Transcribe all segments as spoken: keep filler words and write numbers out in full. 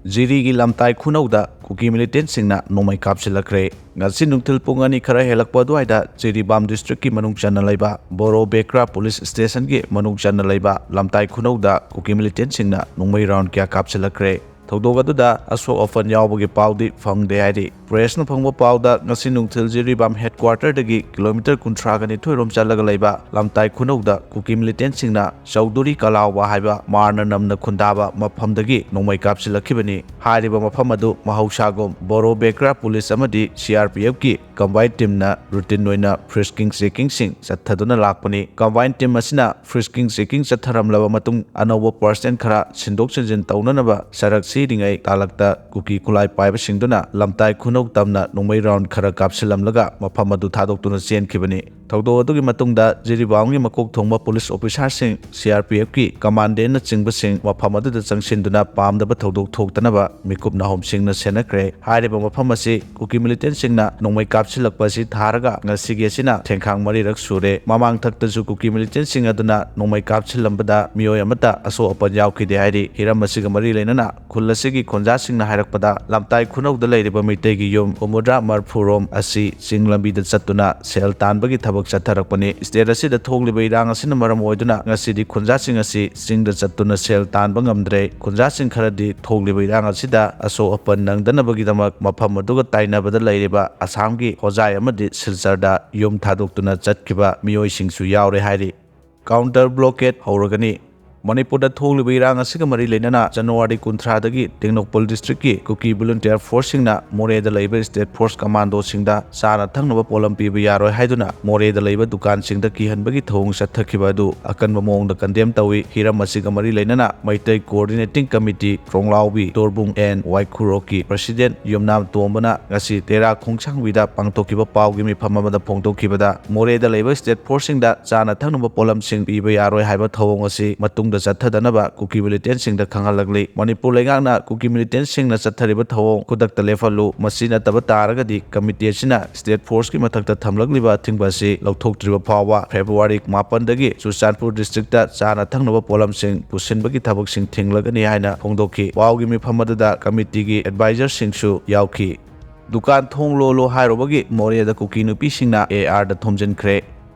ꯖꯤꯔꯤꯒꯤ ꯂꯝꯇꯥꯏ ꯈꯨꯅꯧꯗ ꯀꯨꯀꯤ ꯃꯤꯂꯤꯇꯦꯟꯁꯤꯡꯅ ꯅꯣꯡꯃꯩ ꯀꯥꯞꯁꯤꯜꯂꯛꯈ꯭ꯔꯦ꯫ ꯉꯁꯤ ꯅꯨꯡꯊꯤꯜ ꯄꯨꯡ ꯑꯅꯤ ꯈꯔ ꯍꯦꯜꯂꯛꯄ ꯑꯗꯨꯋꯥꯏꯗ ꯖꯤꯔꯤꯕꯥꯝ ꯗꯤꯁꯇ꯭ꯔꯤꯛꯀꯤ ꯃꯅꯨꯡ ꯆꯟꯅ ꯂꯩꯕ ꯕꯣꯔꯣ ꯕꯦꯀ꯭ꯔꯥ ꯄꯨꯂꯤꯁ ꯁ꯭ꯇꯦꯁꯟꯒꯤ ꯃꯅꯨꯡ ꯆꯟꯅ ꯂꯩꯕ ꯂꯝꯇꯥꯏ ꯈꯨꯅꯧꯗ ꯀꯨꯀꯤ ꯃꯤꯂꯤꯇꯦꯟꯁꯤꯡꯅ ꯅꯣꯡꯃꯩ ꯔꯥꯎꯟ ꯀꯌꯥ ꯀꯥꯞꯁꯤꯜꯂꯛꯈ꯭ꯔꯦ꯫ ꯊꯧꯗꯣꯛ ꯑꯗꯨꯗ ꯑꯁꯣꯛ ꯑꯄꯟ ꯌꯥꯎꯕꯒꯤ ꯄꯥꯎꯗꯤ ꯐꯪꯗꯦ ꯍꯥꯏꯔꯤ꯫ ꯄ꯭ꯔꯦꯁꯅ ꯐꯪꯕ ꯄꯥꯎꯗ ꯉꯁꯤ ꯅꯨꯡꯊꯤꯜ ꯖꯤꯔꯤꯕꯥꯝ ꯍꯦꯗꯀ꯭ꯋꯥꯇꯔꯗꯒꯤ ꯀꯤꯂꯣꯃꯤꯇꯔ ꯀꯨꯟꯊ꯭ꯔꯥꯒ ꯅꯤꯊꯣꯏ ꯔꯣꯝ ꯆꯠꯂꯒ ꯂꯩꯕ ꯂꯝꯇꯥꯏ ꯈꯨꯅꯧꯗ ꯀꯨꯀꯤ ꯃꯤꯂꯤꯇꯦꯟꯁꯤꯡꯅ ꯆꯧꯗꯨꯔꯤ ꯀꯂꯥꯎꯕ ꯍꯥꯏꯕ ꯃꯥꯔꯅ ꯅꯝꯅ ꯈꯨꯟꯗꯥꯕ ꯃꯐꯝꯗꯒꯤ ꯅꯣꯡꯃꯩ ꯀꯥꯞꯁꯤꯜꯂꯛꯈꯤꯕꯅꯤ꯫ ꯍꯥꯏꯔꯤꯕ ꯃꯐꯝ ꯑꯗꯨ ꯃꯍꯧꯁꯥꯒꯨꯝ ꯕꯣꯔꯣ ꯕꯦꯀ꯭ꯔꯥ ꯄꯨꯂꯤꯁ ꯑꯃꯗꯤ ꯁꯤ ꯑꯥꯔ ꯄꯤ ꯑꯦꯐꯀꯤ ꯀꯝꯕꯥꯏꯟ ꯇꯤꯝꯅ ꯔꯨꯇꯤꯟ ꯑꯣꯏꯅ ꯐ꯭ꯔꯤꯁꯀꯤꯡ ꯆꯦꯀꯤꯡꯁꯤꯡ ꯆꯠꯊꯗꯨꯅ ꯂꯥꯛꯄꯅꯤ꯫ ꯀꯝꯕꯥꯏꯟ ꯇꯤꯝ ꯑꯁꯤꯅ ꯐ꯭ꯔꯤꯁꯀꯤꯡ ꯆꯦꯀꯤꯡ ꯆꯠꯊꯔꯝꯂꯕ ꯃꯇꯨꯡ ꯑꯅꯧꯕ ꯄꯥꯔꯁꯟ ꯈꯔ ꯁꯤꯟꯗꯣꯛ ꯁꯤꯟꯖꯤꯟ ꯇꯧꯅꯅꯕ ꯁꯔꯛ ꯁꯤꯔꯤꯉꯩ ꯇꯥꯂꯛꯇ ꯀꯨꯀꯤ ꯈꯨꯠꯂꯥꯏ ꯄꯥꯏꯕꯁꯤꯡꯗꯨꯅ ꯂꯝꯇꯥꯏ ꯈꯨꯅꯧ ꯇꯝꯅ ꯅꯣꯡꯃꯩ ꯔꯥꯎꯟ ꯈꯔ ꯀꯥꯞꯁꯤꯜꯂꯝꯂꯒ ꯃꯐꯝ ꯑꯗꯨ ꯊꯥꯗꯣꯛꯇꯨꯅ ꯆꯦꯟꯈꯤꯕꯅꯤ꯫ ꯊꯧꯗꯣꯛ ꯑꯗꯨꯒꯤ ꯃꯇꯨꯡꯗ ꯖꯤꯔꯤꯕꯥꯝꯒꯤ ꯃꯀꯣꯛ ꯊꯣꯡꯕ ꯄꯨꯂꯤꯁ ꯑꯣꯐꯤꯁꯥꯔꯁꯤꯡ, ꯁꯤ ꯑꯥꯔ ꯄꯤ ꯑꯦꯐꯀꯤ ꯀꯃꯥꯟꯗꯦꯟꯅꯆꯤꯡꯕꯁꯤꯡ ꯃꯐꯝ ꯑꯗꯨꯗ ꯆꯪꯁꯤꯟꯗꯨꯅ ꯄꯥꯝꯗꯕ ꯊꯧꯗꯣꯛ ꯊꯣꯛꯇꯅꯕ ꯃꯤꯀꯨꯞ ꯅꯥꯍꯣꯝꯁꯤꯡꯅ ꯁꯦꯟꯅꯈ꯭ꯔꯦ꯫ ꯍꯥꯏꯔꯤꯕ ꯃꯐꯝ ꯑꯁꯤ ꯀꯨꯀꯤ ꯃꯤꯂꯤꯇꯦꯟꯁꯤꯡꯅ ꯅꯣꯡꯃꯩ ꯀꯥꯞꯁꯤꯜꯂꯛꯄ ꯑꯁꯤ ꯊꯥꯔꯒ ꯉꯁꯤꯒꯤ ꯑꯁꯤꯅ ꯊꯦꯡꯈꯥꯡ ꯃꯔꯤꯔꯛ ꯁꯨꯔꯦ꯫ ꯃꯃꯥꯡꯊꯛꯇꯁꯨ ꯀꯨꯀꯤ ꯃꯤꯂꯤꯇꯦꯟꯁꯤꯡ ꯑꯗꯨꯅ ꯅꯣꯡꯃꯩ ꯀꯥꯞꯁꯤꯜꯂꯝꯕꯗ ꯃꯤꯑꯣꯏ ꯑꯃꯠꯇ ꯑꯁꯣꯛ ꯑꯄꯟ ꯌꯥꯎꯈꯤꯗꯦ ꯍꯥꯏꯔꯤ꯫ ꯍꯤꯔꯝ ꯑꯁꯤꯒ ꯃꯔꯤ ꯂꯩꯅꯅ ꯈꯨꯜ ꯑꯁꯤꯒꯤ ꯈꯨꯟꯖꯥꯁꯤꯡꯅ ꯍꯥꯏꯔꯛꯄꯗ, ꯂꯝꯇꯥꯏ ꯈꯨꯅꯧꯗ ꯂꯩꯔꯤꯕ ꯃꯤꯇꯩꯒꯤ ꯌꯨꯝ ꯍꯨꯝꯐꯨꯇꯔꯥ ꯃꯔꯤꯐꯨ ꯔꯣꯝ ꯑꯁꯤ ꯆꯤꯡ ꯂꯝꯕꯤꯗ ꯆꯠꯇꯨꯅ ꯁꯦꯜ ꯇꯥꯟꯕꯒꯤ ꯊꯕꯛ ꯆꯠꯊꯔꯛꯄꯅꯤ꯫ ꯁ꯭ꯇꯦꯠ ꯑꯁꯤꯗ ꯊꯣꯛꯂꯤꯕ ꯏꯔꯥꯡ ꯑꯁꯤꯅ ꯃꯔꯝ ꯑꯣꯏꯗꯨꯅ ꯉꯁꯤꯗꯤ ꯈꯨꯟꯖꯥꯁꯤꯡ ꯑꯁꯤ ꯆꯤꯡꯗ ꯆꯠꯇꯨꯅ ꯁꯦꯜ ꯇꯥꯟꯕ ꯉꯝꯗ꯭ꯔꯦ꯫ ꯈꯨꯟꯖꯥꯁꯤꯡ ꯈꯔꯗꯤ ꯊꯣꯛꯂꯤꯕ ꯏꯔꯥꯡ ꯑꯁꯤꯗ ꯑꯁꯣꯛ ꯑꯄꯟ ꯅꯪꯗꯅꯕꯒꯤꯗꯃꯛ ꯃꯐꯝ ꯑꯗꯨꯒ ꯇꯥꯏꯅꯕꯗ ꯂꯩꯔꯤꯕ ꯑꯁꯥꯝꯒꯤ ꯍꯣꯖꯥꯏ ꯑꯃꯗꯤ ꯁꯤꯜꯆꯔꯗ ꯌꯨꯝ ꯊꯥꯗꯣꯛꯇꯨꯅ ꯆꯠꯈꯤꯕ ꯃꯤꯑꯣꯏꯁꯤꯡꯁꯨ ꯌꯥꯎꯔꯦ ꯍꯥꯏꯔꯤ꯫ ꯀꯥꯎꯟꯇꯔ ꯕ꯭ꯂꯣꯀꯦꯗ ꯍꯧꯔꯒꯅꯤ꯫ ꯃꯅꯤꯄꯨꯔꯗ ꯊꯣꯛꯂꯤꯕ ꯏꯔꯥꯡ ꯑꯁꯤꯒ ꯃꯔꯤ ꯂꯩꯅꯅ ꯖꯅꯋꯥꯔꯤ ꯀꯨꯟꯊ꯭ꯔꯥꯗꯒꯤ ꯇꯦꯡꯅꯧꯄꯜ ꯗꯤꯁꯇ꯭ꯔꯤꯛꯀꯤ ꯀꯨꯀꯤ ꯚꯣꯂꯨꯟꯇꯤꯌꯔ ꯐꯣꯔꯁꯁꯤꯡꯅ ꯃꯣꯔꯦꯗ ꯂꯩꯕ ꯁ꯭ꯇꯦꯠ ꯐꯣꯔꯁ ꯀꯃꯥꯟꯗꯣꯁꯤꯡꯗ ꯆꯥꯅ ꯊꯛꯅꯕ ꯄꯣꯠꯂꯝ ꯄꯤꯕ ꯌꯥꯔꯣꯏ ꯍꯥꯏꯗꯨꯅ ꯃꯣꯔꯦꯗ ꯂꯩꯕ ꯗꯨꯀꯥꯟꯁꯤꯡꯗ ꯀꯤꯍꯟꯕꯒꯤ ꯊꯧꯑꯣꯡ ꯆꯠꯊꯈꯤꯕ ꯑꯗꯨ ꯑꯀꯟꯕ ꯃꯑꯣꯡꯗ ꯀꯟꯗꯦꯝ ꯇꯧꯏ꯫ ꯍꯤꯔꯝ ꯑꯁꯤꯒ ꯃꯔꯤ ꯂꯩꯅꯅ Meitei coordinating committee Tronglaobi Torbung N ꯋꯥꯏꯈꯨꯔꯣꯛꯀꯤ ꯄ꯭ꯔꯁꯤꯗꯦꯟ ꯌꯨꯝꯅꯥꯝ ꯇꯣꯝꯕꯅ ꯉꯁꯤ ꯇꯦꯔꯥ ꯈꯣꯡꯁꯥꯡꯕꯤꯗ ꯄꯥꯡꯊꯣꯛꯈꯤꯕ ꯄꯥꯎꯒꯤ ꯃꯤꯐꯝ ꯑꯃꯗ ꯐꯣꯡꯗꯣꯛꯈꯤꯕꯗ, ꯃꯣꯔꯦꯗ ꯂꯩꯕ ꯁ꯭ꯇꯦꯠ ꯐꯣꯔꯁꯁꯤꯡꯗ ꯆꯥꯅ ꯊꯛꯅꯕ ꯄꯣꯠꯂꯝꯁꯤꯡ ꯄꯤꯕ ꯌꯥꯔꯣꯏ ꯍꯥꯏꯕ ꯊꯧꯑꯣꯡ ꯑꯁꯤ ꯃꯇꯨꯡꯗ ꯆꯠꯊꯗꯅꯕ ꯀꯨꯀꯤ ꯃꯤꯂꯤꯇꯦꯟꯁꯤꯡꯗ ꯈꯪꯍꯜꯂꯛꯂꯤ꯫ ꯃꯅꯤꯄꯨꯔ ꯂꯩꯉꯥꯛꯅ ꯀꯨꯀꯤ ꯃꯤꯂꯤꯇꯦꯟꯁꯤꯡꯅ ꯆꯠꯊꯔꯤꯕ ꯊꯧꯑꯣꯡ ꯈꯨꯗꯛꯇ ꯂꯦꯞꯍꯜꯂꯨ, ꯃꯁꯤ ꯅꯠꯇꯕ ꯇꯥꯔꯒꯗꯤ ꯀꯃꯤꯇꯤ ꯑꯁꯤꯅ ꯁ꯭ꯇꯦꯠ ꯐꯣꯔꯁꯀꯤ ꯃꯊꯛꯇ ꯊꯝꯂꯛꯂꯤꯕ ꯑꯊꯤꯡꯕ ꯑꯁꯤ ꯂꯧꯊꯣꯛꯇ꯭ꯔꯤꯕ ꯐꯥꯎꯕ ꯐꯦꯕ꯭ꯔꯨꯋꯥꯔꯤ ꯃꯥꯄꯟꯗꯒꯤ ꯆꯨꯔꯆꯥꯟꯄꯨꯔ ꯗꯤꯁꯇ꯭ꯔꯤꯛꯇ ꯆꯥꯅ ꯊꯛꯅꯕ ꯄꯣꯠꯂꯝꯁꯤꯡ ꯄꯨꯁꯤꯟꯕꯒꯤ ꯊꯕꯛꯁꯤꯡ ꯊꯤꯡꯂꯒꯅꯤ ꯍꯥꯏꯅ ꯐꯣꯡꯗꯣꯛꯈꯤ꯫ ꯄꯥꯎꯒꯤ ꯃꯤꯐꯝ ꯑꯗꯨꯗ ꯀꯃꯤꯇꯤꯒꯤ ꯑꯦꯗꯚꯥꯏꯖꯔꯁꯤꯡꯁꯨ ꯌꯥꯎꯈꯤ꯫ ꯗꯨꯀꯥꯟ ꯊꯣꯡ ꯂꯣꯜꯂꯨ ꯍꯥꯏꯔꯨꯕꯒꯤ ꯃꯣꯔꯦꯗ ꯀꯨꯀꯤ ꯅꯨꯄꯤꯁꯤꯡꯅ ꯑꯦ ꯑꯥꯔꯗ ꯊꯣꯝꯖꯤꯟꯈ꯭ꯔꯦ꯫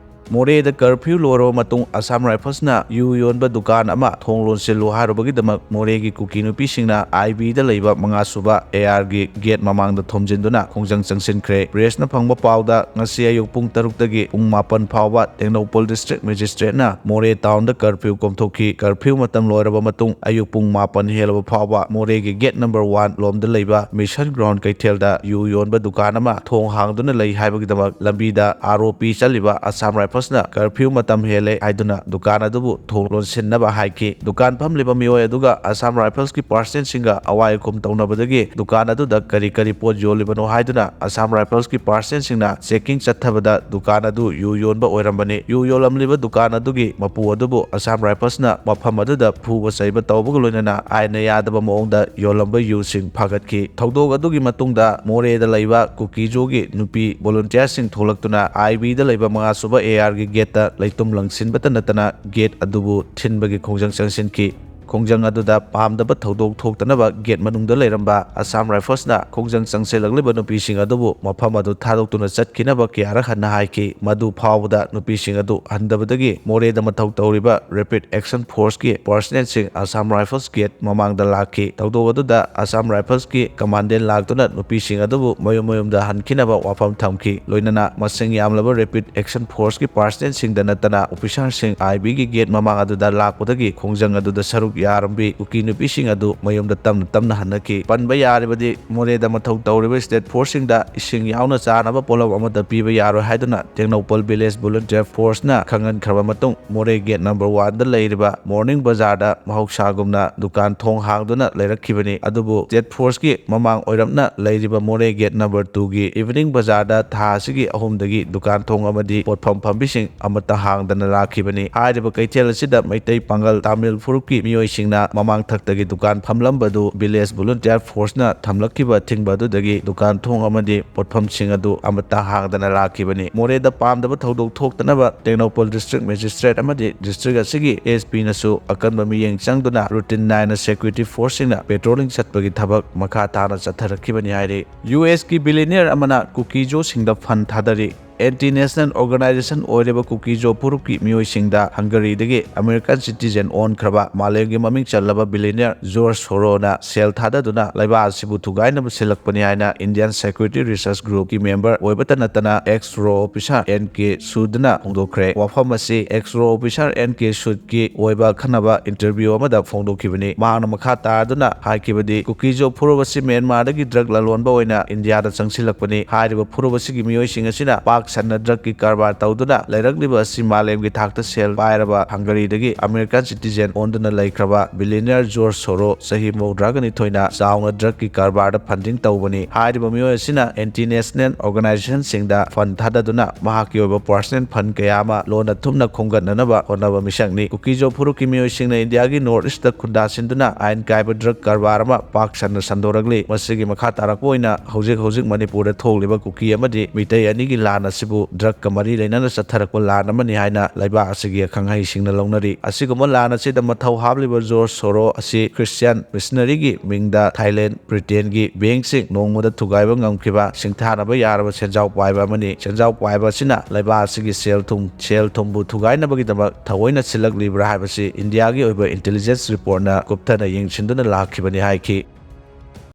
ꯃꯣꯔꯦꯗ ꯀꯔꯐ꯭ꯌꯨ ꯂꯣꯏꯔꯕ ꯃꯇꯨꯡ ꯑꯁꯥꯝ ꯔꯥꯏꯐꯜꯁꯅ ꯌꯨ ꯌꯣꯟꯕ ꯗꯨꯀꯥꯟ ꯑꯃ ꯊꯣꯡ ꯂꯣꯟꯁꯤꯜꯂꯨ ꯍꯥꯏꯔꯨꯕꯒꯤꯗꯃꯛ ꯃꯣꯔꯦꯒꯤ ꯀꯨꯀꯤ ꯅꯨꯄꯤꯁꯤꯡꯅ ꯑꯥꯏ ꯕꯤꯗ ꯂꯩꯕ ꯃꯉꯥ ꯁꯨꯕ ꯑꯦ ꯑꯥꯔꯒꯤ ꯒꯦꯠ ꯃꯃꯥꯡꯗ ꯊꯣꯝꯖꯤꯟꯗꯨꯅ ꯈꯣꯡꯖꯪ ꯆꯪꯁꯤꯟꯈ꯭ꯔꯦ꯫ ꯄ꯭ꯔꯦꯁꯅ ꯐꯪꯕ ꯄꯥꯎꯗ ꯉꯁꯤ ꯑꯌꯨꯛ ꯄꯨꯡ ꯇꯔꯨꯛꯇꯒꯤ ꯄꯨꯡ ꯃꯥꯄꯟ ꯐꯥꯎꯕ ꯇꯦꯡꯅꯧꯄꯜ ꯗꯤꯁꯇ꯭ꯔꯤꯛ ꯃꯦꯖꯤꯁꯇ꯭ꯔꯦꯠꯅ ꯃꯣꯔꯦ ꯇꯥꯎꯟꯗ ꯀꯔꯐ꯭ꯌꯨ ꯀꯣꯝꯊꯣꯛꯈꯤ꯫ ꯀꯔꯐ꯭ꯌꯨ ꯃꯇꯝ ꯂꯣꯏꯔꯕ ꯃꯇꯨꯡ ꯑꯌꯨꯛ ꯄꯨꯡ ꯃꯥꯄꯟ ꯍꯦꯜꯂꯕ ꯐꯥꯎꯕ ꯃꯣꯔꯦꯒꯤ ꯒꯦꯠ ꯅꯝꯕꯔ ꯋꯥꯟ ꯂꯣꯝꯗ ꯂꯩꯕ ꯃꯤꯁꯟ ꯒ꯭ꯔꯥꯎꯟ ꯀꯩꯊꯦꯜꯗ ꯌꯨ ꯌꯣꯟꯕ ꯗꯨꯀꯥꯟ ꯑꯃ ꯊꯣꯡ ꯍꯥꯡꯗꯨꯅ ꯂꯩ ꯍꯥꯏꯕꯒꯤꯗꯃꯛ ꯂꯝꯕꯤꯗ ꯑꯥꯔ ꯑꯣ ꯄꯤ ꯆꯠꯂꯤꯕ ꯑꯁꯥꯝ ꯔꯥꯏꯐꯜꯁꯅ ꯀꯔꯐ꯭ꯌꯨ ꯃꯇꯝ ꯍꯦꯜꯂꯦ ꯍꯥꯏꯗꯨꯅ ꯗꯨꯀꯥꯟ ꯑꯗꯨꯕꯨ ꯊꯣꯡ ꯂꯣꯟꯁꯤꯟꯅꯕ ꯍꯥꯏꯈꯤ꯫ ꯗꯨꯀꯥꯟ ꯐꯝꯂꯤꯕ ꯃꯤꯑꯣꯏ ꯑꯗꯨꯒ ꯑꯁꯥꯝ ꯔꯥꯏꯐꯜꯁꯀꯤ ꯄꯥꯔꯁꯅꯦꯜꯁꯤꯡꯒ ꯑꯋꯥ ꯑꯈꯨꯝ ꯇꯧꯅꯕꯗꯒꯤ ꯗꯨꯀꯥꯟ ꯑꯗꯨꯗ ꯀꯔꯤ ꯀꯔꯤ ꯄꯣꯠ ꯌꯣꯜꯂꯤꯕꯅꯣ ꯍꯥꯏꯗꯨꯅ ꯑꯁꯥꯝ ꯔꯥꯏꯐꯜꯁꯀꯤ ꯄꯥꯔꯁꯅꯦꯜꯁꯤꯡꯅ ꯆꯦꯀꯤꯡ ꯆꯠꯊꯕꯗ ꯗꯨꯀꯥꯟ ꯑꯗꯨ ꯌꯨ ꯌꯣꯟꯕ ꯑꯣꯏꯔꯝꯕꯅꯤ꯫ ꯌꯨ ꯌꯣꯜꯂꯝꯂꯤꯕ ꯗꯨꯀꯥꯟ ꯑꯗꯨꯒꯤ ꯃꯄꯨ ꯑꯗꯨꯕꯨ ꯑꯁꯥꯝ ꯔꯥꯏꯐꯜꯁꯅ ꯃꯐꯝ ꯑꯗꯨꯗ ꯐꯨꯕ ꯆꯩꯕ ꯇꯧꯕꯒ ꯂꯣꯏꯅꯅ ꯑꯥꯏꯟꯅ ꯌꯥꯗꯕ ꯃꯑꯣꯡꯗ ꯌꯣꯜꯂꯝꯕ ꯌꯨꯁꯤꯡ ꯐꯥꯒꯠꯈꯤ꯫ ꯊꯧꯗꯣꯛ ꯑꯗꯨꯒꯤ ꯃꯇꯨꯡꯗ ꯃꯣꯔꯦꯗ ꯂꯩꯕ ꯀꯨꯀꯤꯖꯣꯒꯤ ꯅꯨꯄꯤ ꯚꯣꯂꯨꯟꯇꯤꯌꯥꯔꯁꯤꯡ ꯊꯣꯛꯂꯛꯇꯨꯅ ꯑꯥꯏ ꯕꯤꯗ ꯂꯩꯕ ꯃꯉꯥ ꯁꯨꯕ ꯑꯦ ꯑꯥꯔꯒꯤ ꯒꯦꯠꯇ ꯂꯩꯇꯨꯝ ꯂꯪꯁꯤꯟꯕꯇ ꯅꯠꯇꯅ ꯒꯦꯠ ꯑꯗꯨꯕꯨ ꯊꯤꯟꯕꯒꯤ ꯈꯣꯡꯖꯪ ꯆꯪꯁꯤꯟꯈꯤ꯫ ꯈꯣꯡꯖꯪ ꯑꯗꯨꯗ ꯄꯥꯝꯗꯕ ꯊꯧꯗꯣꯛ ꯊꯣꯛꯇꯅꯕ ꯒꯦꯠ ꯃꯅꯨꯡꯗ ꯂꯩꯔꯝꯕ ꯑꯁꯥꯝ ꯔꯥꯏꯐꯜꯁꯅ ꯈꯣꯡꯖꯪ ꯆꯪꯁꯤꯜꯂꯛꯂꯤꯕ ꯅꯨꯄꯤꯁꯤꯡ ꯑꯗꯨꯕꯨ ꯃꯐꯝ ꯑꯗꯨ ꯊꯥꯗꯣꯛꯇꯨꯅ ꯆꯠꯈꯤꯅꯕ ꯀꯌꯥꯔꯛ ꯍꯟꯅ ꯍꯥꯏꯈꯤ꯫ ꯃꯗꯨ ꯐꯥꯎꯕꯗ ꯅꯨꯄꯤꯁꯤꯡ ꯑꯗꯨ ꯍꯟꯗꯕꯗꯒꯤ ꯃꯣꯔꯦꯗ ꯃꯊꯧ ꯇꯧꯔꯤꯕ ꯔꯦꯄꯤꯗ ꯑꯦꯛꯁꯟ ꯐꯣꯔꯁꯀꯤ ꯄꯥꯔꯁꯅꯦꯜꯁꯤꯡ ꯑꯁꯥꯝ ꯔꯥꯏꯐꯜꯁ ꯒꯦꯠ ꯃꯃꯥꯡꯗ ꯂꯥꯛꯈꯤ꯫ ꯊꯧꯗꯣꯛ ꯑꯗꯨꯗ ꯑꯁꯥꯝ ꯔꯥꯏꯐꯜꯁꯀꯤ ꯀꯃꯥꯟꯗꯦꯟ ꯂꯥꯛꯇꯨꯅ ꯅꯨꯄꯤꯁꯤꯡ ꯑꯗꯨꯕꯨ ꯃꯌꯨꯝ ꯃꯌꯨꯝꯗ ꯍꯟꯈꯤꯅꯕ ꯋꯥꯐꯝ ꯊꯝꯈꯤ꯫ ꯂꯣꯏꯅꯅ ꯃꯁꯤꯡ ꯌꯥꯝꯂꯕ ꯔꯦꯄꯤꯗ ꯑꯦꯛꯁꯟ ꯐꯣꯔꯁꯀꯤ ꯄꯥꯔꯁꯅꯦꯜꯁꯤꯡꯗ ꯅꯠꯇꯅ ꯑꯣꯐꯤꯁꯥꯔꯁꯤꯡ ꯑꯥꯏ ꯕꯤꯒꯤ ꯒꯦꯠ ꯃꯃꯥꯡ ꯑꯗꯨꯗ ꯂꯥꯛꯄꯗꯒꯤ ꯈꯣꯡꯖꯪ ꯑꯗꯨꯗ ꯁꯔꯨꯛ ꯌꯥꯔꯝꯕꯤ ꯀꯨꯀꯤ ꯅꯨꯄꯤꯁꯤꯡ ꯑꯗꯨ ꯃꯌꯨꯝꯗ ꯇꯞꯅ ꯇꯞꯅ ꯍꯟꯅꯈꯤ꯫ ꯄꯟꯕ ꯌꯥꯔꯕꯗꯤ ꯃꯣꯔꯦꯗ ꯃꯊꯧ ꯇꯧꯔꯤꯕ state forceꯁꯤꯡꯗ ꯏꯁꯤꯡ ꯌꯥꯎꯅ ꯆꯥꯅꯕ ꯄꯣꯠꯂꯝ ꯑꯃꯠꯇ ꯄꯤꯕ ꯌꯥꯔꯣꯏ ꯍꯥꯏꯗꯨꯅ ꯇꯦꯡꯅꯧꯄꯜ village volunteer forceꯅ ꯈꯪꯍꯟꯈ꯭ꯔꯕ ꯃꯇꯨꯡ ꯃꯣꯔꯦ gate number oneꯗ ꯂꯩꯔꯤꯕ morning ꯕꯖꯥꯔꯗ ꯃꯍꯧꯁꯥꯒꯨꯝꯅ ꯗꯨꯀꯥꯟ ꯊꯣꯡ ꯍꯥꯡꯗꯨꯅ ꯂꯩꯔꯛꯈꯤꯕꯅꯤ꯫ ꯑꯗꯨꯕꯨ state forceꯀꯤ ꯃꯃꯥꯡ ꯑꯣꯏꯔꯞꯅ ꯂꯩꯔꯤꯕ ꯃꯣꯔꯦ gate number twoꯒꯤ evening ꯕꯖꯥꯔꯗ ꯊꯥ ꯑꯁꯤꯒꯤ ꯑꯍꯨꯝꯗꯒꯤ ꯗꯨꯀꯥꯟ ꯊꯣꯡ ꯑꯃꯗꯤ ꯄꯣꯠꯐꯝ ꯐꯝꯕꯤꯁꯤꯡ ꯑꯃꯠꯇ ꯍꯥꯡꯗꯅ ꯂꯥꯛꯈꯤꯕꯅꯤ꯫ ꯍꯥꯏꯔꯤꯕ ꯀꯩꯊꯦꯜ ꯑꯁꯤꯗ ꯃꯩꯇꯩ, ꯄꯥꯉꯜ, ꯇꯥꯃꯤꯜ ꯐꯨꯔꯨꯞꯀꯤ ꯃꯤꯑꯣꯏꯁꯤꯡꯅ ꯃꯃꯥꯡ ꯊꯛꯇꯒꯤ ꯗꯨꯀꯥꯟ ꯐꯝꯂꯝꯕꯗꯨ village volunteer forceꯅ ꯊꯝꯂꯛꯈꯤꯕ ꯑꯊꯤꯡꯕ ꯑꯗꯨꯗꯒꯤ ꯗꯨꯀꯥꯟ ꯊꯣꯡ ꯑꯃꯗꯤ ꯄꯣꯠꯐꯝꯁꯤꯡ ꯑꯗꯨ ꯑꯃꯠꯇ ꯍꯥꯡꯗꯅ ꯂꯥꯛꯈꯤꯕꯅꯤ꯫ ꯃꯣꯔꯦꯗ ꯄꯥꯝꯗꯕ ꯊꯧꯗꯣꯛ ꯊꯣꯛꯇꯅꯕ ꯇꯦꯡꯅꯧꯄꯜ district magistrate ꯑꯃꯗꯤ district ꯑꯁꯤꯒꯤ SP ꯅꯁꯨ ꯑꯀꯟꯕ ꯃꯤꯠꯌꯦꯡ ꯆꯪꯗꯨꯅ routine ꯅꯥꯏꯅ security forceꯁꯤꯡꯅ patrolling ꯆꯠꯄꯒꯤ ꯊꯕꯛ ꯃꯈꯥ ꯇꯥꯅ ꯆꯠꯊꯔꯛꯈꯤꯕꯅꯤ ꯍꯥꯏꯔꯤ꯫ USꯀꯤ billionaire ꯑꯃꯅ ꯀꯨꯀꯤꯖꯣꯁꯤꯡꯗ fund ꯊꯥꯗꯔꯤ꯫ Anti national organisation ꯑꯣꯏꯔꯤꯕ ꯀꯨꯀꯤꯖꯣ ꯐꯨꯔꯨꯞꯀꯤ ꯃꯤꯑꯣꯏꯁꯤꯡꯗ ꯍꯪꯒꯔꯤꯗꯒꯤ American citizen ꯑꯣꯟꯈ꯭ꯔꯕ ꯃꯥꯂꯦꯝꯒꯤ ꯃꯃꯤꯡ ꯆꯠꯂꯕ billionaire George Sorosꯅ ꯁꯦꯜ ꯊꯥꯗꯗꯨꯅ ꯂꯩꯕꯥꯛ ꯑꯁꯤꯕꯨ ꯊꯨꯒꯥꯏꯅꯕ ꯁꯤꯜꯂꯛꯄꯅꯤ ꯍꯥꯏꯅ Indian Security Research Groupꯀꯤ member ꯑꯣꯏꯕꯇ ꯅꯠꯇꯅ ex RAW officer N K Soodꯅ ꯐꯣꯡꯗꯣꯛꯈ꯭ꯔꯦ꯫ ꯋꯥꯐꯝ ꯑꯁꯤ ex RAW officer N K Soodꯀꯤ ꯑꯣꯏꯕ ꯑꯈꯟꯅꯕ interview ꯑꯃꯗ ꯐꯣꯡꯗꯣꯛꯈꯤꯕꯅꯤ꯫ ꯃꯍꯥꯛꯅ ꯃꯈꯥ ꯇꯥꯗꯨꯅ ꯍꯥꯏꯈꯤꯕꯗꯤ, ꯀꯨꯀꯤꯖꯣ ꯐꯨꯔꯨꯞ ꯑꯁꯤ ꯃ꯭ꯌꯥꯟꯃꯥꯔꯗꯒꯤ drug ꯂꯂꯣꯟꯕ ꯑꯣꯏꯅ ꯏꯟꯗꯤꯌꯥꯗ ꯆꯪꯁꯤꯜꯂꯛꯄꯅꯤ꯫ ꯍꯥꯏꯔꯤꯕ ꯐꯨꯔꯨꯞ ꯑꯁꯤꯒꯤ ꯃꯤꯑꯣꯏꯁꯤꯡ ꯑꯁꯤꯅ ꯄꯥꯛ ꯁꯟꯅ drugꯀꯤ ꯀꯔꯕꯥꯔ ꯇꯧꯗꯨꯅ ꯂꯩꯔꯛꯂꯤꯕ ꯑꯁꯤ ꯃꯥꯂꯦꯝꯒꯤ ꯊꯥꯛꯇ ꯁꯦꯜ ꯄꯥꯏꯔꯕ ꯍꯪꯒꯔꯤꯗꯒꯤ American citizen ꯑꯣꯟꯗꯨꯅ ꯂꯩꯈ꯭ꯔꯕ billionaire George Soros ꯆꯍꯤ ꯃꯧꯗ꯭ꯔꯥꯒ ꯅꯤꯊꯣꯏꯅ ꯆꯥꯎꯅ drugꯀꯤ ꯀꯔꯕꯥꯔꯗ funding ꯇꯧꯕꯅꯤ꯫ ꯍꯥꯏꯔꯤꯕ ꯃꯤꯑꯣꯏ ꯑꯁꯤꯅ anti national organisationꯁꯤꯡꯗ fund ꯊꯥꯗꯗꯨꯅ ꯃꯍꯥꯛꯀꯤ ꯑꯣꯏꯕ personal fund ꯀꯌꯥ ꯑꯃ ꯂꯣꯟꯅ ꯊꯨꯝꯅ ꯈꯣꯝꯒꯠꯅꯅꯕ ꯍꯣꯠꯅꯕ ꯃꯤꯁꯛꯅꯤ꯫ ꯀꯨꯀꯤꯖꯣ ꯐꯨꯔꯨꯞꯀꯤ ꯃꯤꯑꯣꯏꯁꯤꯡꯅ ꯏꯟꯗꯤꯌꯥꯒꯤ North Eastꯇ ꯈꯨꯟꯗꯥ ꯁꯤꯟꯗꯨꯅ ꯑꯥꯏꯟ ꯀꯥꯏꯕ drug ꯀꯔꯕꯥꯔ ꯑꯃ ꯄꯥꯛ ꯁꯟꯅ ꯁꯟꯗꯣꯔꯛꯂꯤ꯫ ꯃꯁꯤꯒꯤ ꯃꯈꯥ ꯇꯥꯔꯛꯄ ꯑꯣꯏꯅ ꯍꯧꯖꯤꯛ ꯍꯧꯖꯤꯛ ꯃꯅꯤꯄꯨꯔꯗ ꯊꯣꯛꯂꯤꯕ ꯀꯨꯀꯤ ꯑꯃꯗꯤ ꯃꯤꯇꯩ ꯑꯅꯤꯒꯤ ꯂꯥꯟ ꯑꯁꯤꯕꯨ drugꯀ ꯃꯔꯤ ꯂꯩꯅꯅ ꯆꯠꯊꯔꯛꯄ ꯂꯥꯟ ꯑꯃꯅꯤ ꯍꯥꯏꯅ ꯂꯩꯕꯥꯛ ꯑꯁꯤꯒꯤ ꯑꯈꯪ ꯑꯍꯩꯁꯤꯡꯅ ꯂꯧꯅꯔꯤ꯫ ꯑꯁꯤꯒꯨꯝꯕ ꯂꯥꯟ ꯑꯁꯤꯗ ꯃꯊꯧ ꯍꯥꯞꯂꯤꯕ George Soros ꯑꯁꯤ Christian missionaryꯒꯤ ꯃꯤꯡꯗ Thailand, Britainꯒꯤ bankꯁꯤꯡ ꯅꯣꯡꯃꯗ ꯊꯨꯒꯥꯏꯕ ꯉꯝꯈꯤꯕ ꯁꯤꯡꯊꯥꯅꯕ ꯌꯥꯔꯕ ꯁꯦꯟꯖꯥꯎ ꯄꯥꯏꯕ ꯑꯃꯅꯤ꯫ ꯁꯦꯟꯖꯥꯎ ꯄꯥꯏꯕ ꯑꯁꯤꯅ ꯂꯩꯕꯥꯛ ꯑꯁꯤꯒꯤ ꯁꯦꯜ ꯊꯨꯝ, ꯁꯦꯜ ꯊꯨꯝꯕꯨ ꯊꯨꯒꯥꯏꯅꯕꯒꯤꯗꯃꯛ ꯊꯑꯣꯏꯅ ꯁꯤꯜꯂꯛꯂꯤꯕ꯭ꯔꯥ ꯍꯥꯏꯕꯁꯤ ꯏꯟꯗꯤꯌꯥꯒꯤ ꯑꯣꯏꯕ intelligence reportꯅ ꯀꯨꯞꯊꯅ ꯌꯦꯡꯁꯤꯟꯗꯨꯅ ꯂꯥꯛꯈꯤꯕꯅꯤ ꯍꯥꯏꯈꯤ꯫